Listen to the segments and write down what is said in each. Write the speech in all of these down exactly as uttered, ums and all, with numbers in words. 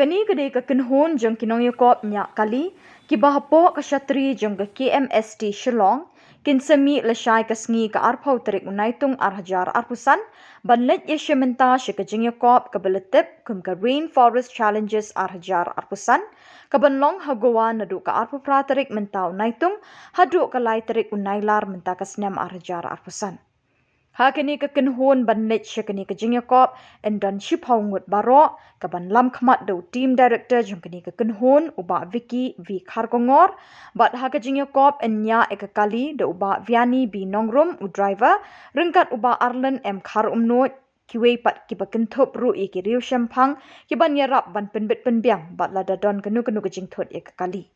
Kane ka dei ka kynhun jong ki nongïakop ñiah kali kiba hapoh ka shatri jong ka K M S T Shillong, kin sa mih lashai ka sngi ka arphew tarik u Naitung arhajar arphew san, ban leit ïashim bynta sha ka jingïakop kaba la tip kum ka Rainforest Challenges arhajar arphew san, kaban long ha Goa naduh ka arphew phra tarik mynta u Naitung haduh ka lai tarik u Nailar mynta ka snem arhajar arphew san. Ha kane ka kynhun ban leit sha kane ka jingïakop, yn don shiphew ngut baroh, kaban lam khmat da u team director jong kane ka kynhun, u Bah Vicky V Kharkongor, bad ha ka jingïakop yn ñiah ïa ka kali da u Bah Vianney B Nongrum, u driver, ryngkat u Bah Arlen M Kharumnuid, kiwei pat kiba kynthup ruh ïa ki riewshemphang kiban ïarap ban pynbit pynbiang bad lada don kano kano ka jingthut ïa ka kali.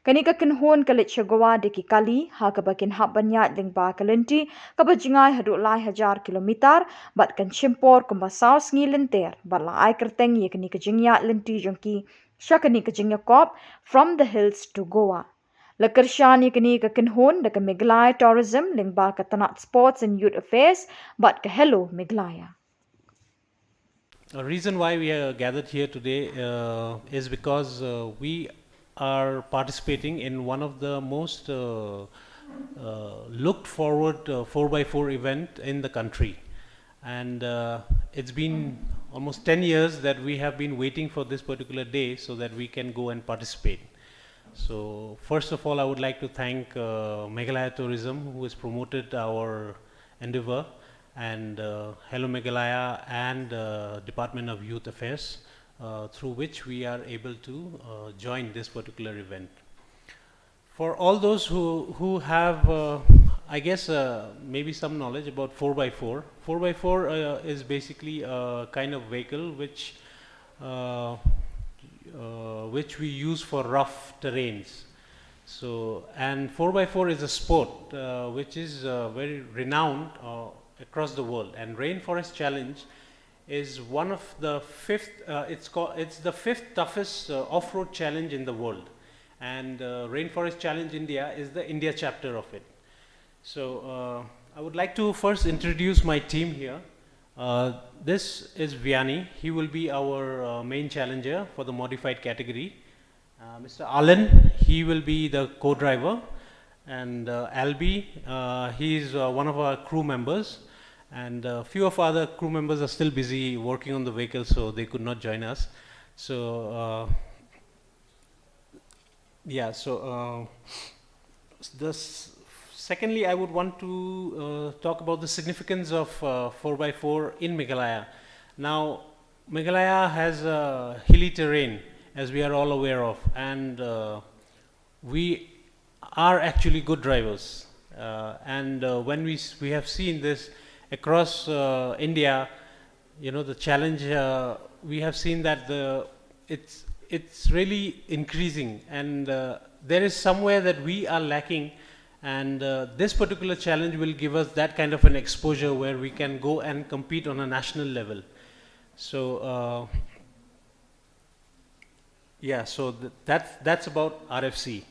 Kane ka kynhun ka leit sha Goa da ki kali, ha kaba kin hap ban ïaid lyngba ka lynti kaba jngai haduh lai hajar kilometer, bad kan shim por kumba saw sngi lynter, bad la ai kyrteng ïa kane ka jingïaid lynti jong ki sha kane ka jingïakop, From the Hills to Goa. La kyrshan ïa kane ka kynhun da ka Meghalaya Tourism lyngba ka tnat Sports and Youth Affairs bad ka Hello Meghalaya. A reason why we are gathered here today uh, is because uh, we are participating in one of the most uh, uh, looked forward uh, four by four event in the country. And uh, it's been almost ten years that we have been waiting for this particular day so that we can go and participate. So first of all, I would like to thank uh, Meghalaya Tourism, who has promoted our endeavor, and uh, Hello Meghalaya and uh, Department of Youth Affairs, uh, through which we are able to uh, join this particular event. For all those who, who have, uh, I guess, uh, maybe some knowledge about four by four, four by four uh, is basically a kind of vehicle which uh, uh, which we use for rough terrains. So, and four by four is a sport uh, which is uh, very renowned uh, across the world. And Rainforest Challenge is one of the fifth, uh, it's, called, it's the fifth toughest uh, off-road challenge in the world. And uh, Rainforest Challenge India is the India chapter of it. So, uh, I would like to first introduce my team here. Uh, this is Vianney. He will be our uh, main challenger for the modified category. Uh, Mister Alan, he will be the co-driver. And uh, Albie, uh, he is uh, one of our crew members. And a few of other crew members are still busy working on the vehicle, so they could not join us. So, uh, yeah, so uh, this, secondly, I would want to uh, talk about the significance of uh, four by four in Meghalaya. Now, Meghalaya has a hilly terrain, as we are all aware of, and uh, we are actually good drivers. Uh, and uh, when we, we have seen this across uh, India, you know, the challenge, uh, we have seen that the it's it's really increasing, and uh, there is somewhere that we are lacking, and uh, this particular challenge will give us that kind of an exposure where we can go and compete on a national level. So uh, yeah, so th- that's that's about R F C.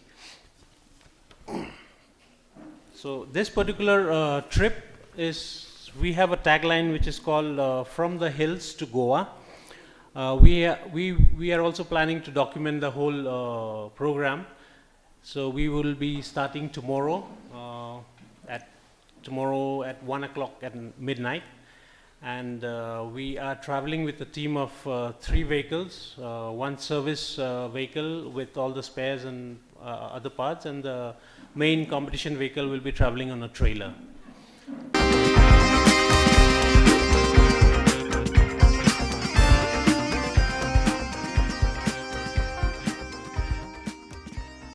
So this particular uh, trip is, we have a tagline which is called uh, "From the Hills to Goa." Uh, we, we, we are also planning to document the whole uh, program. So we will be starting tomorrow uh, at tomorrow at one o'clock at midnight. And uh, we are traveling with a team of uh, three vehicles, uh, one service uh, vehicle with all the spares and uh, other parts, and the main competition vehicle will be traveling on a trailer.